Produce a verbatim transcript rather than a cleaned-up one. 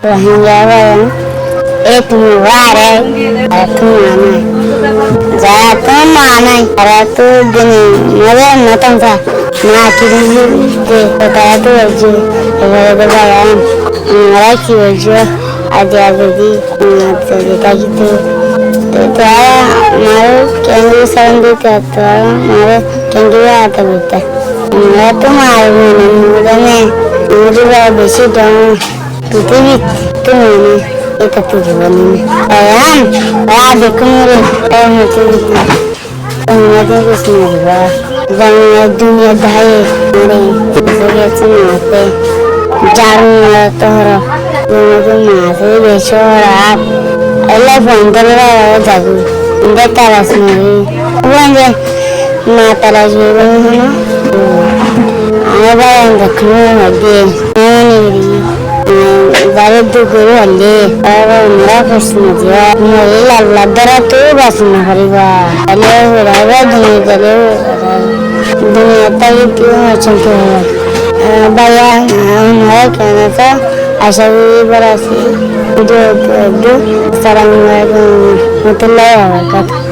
Rohingya bái, Eid Mubarak. Zará tuáñra manai, zará tuáñra manai, zará tuáñra dine mozar no tán sa, na kiri de, tará tuáñra boijjó, ebare de bái, añára ki boijjó, aze aze di, aze aze tákite, te tuáñra añáre kengori salam dita, tuáñra añáre kengori ata dita. Añára tuáñra manai, no zane, añára beci dhoóñr. Purthíbit tuáñra ita tui zibá né. Bái, añára dekúm re, añára moti zibá. Tuáñra de beci mozá. Zaña duniyar daháye, añáre beci giyé maté. Zarú mozá tohóro. Duniyar de maté beci hóra. Ella fondoro zaga zagu. Inde taras mori. Uwande ma taras mori hono. Añára bái dekúm re de. Añára niri. Zaré duk gorí faillé, tará añáre koctó no diba. Morile Allah dara tu bas no fariba. Taile furaiba duniya, taile furaiba. Duniyat táki ki hoiccé ki hoiba. Báiya, añára kiyá asó, acá gorí bála así. Video ekdú, assalamu alaikum warahmatullahi wabarakatuh.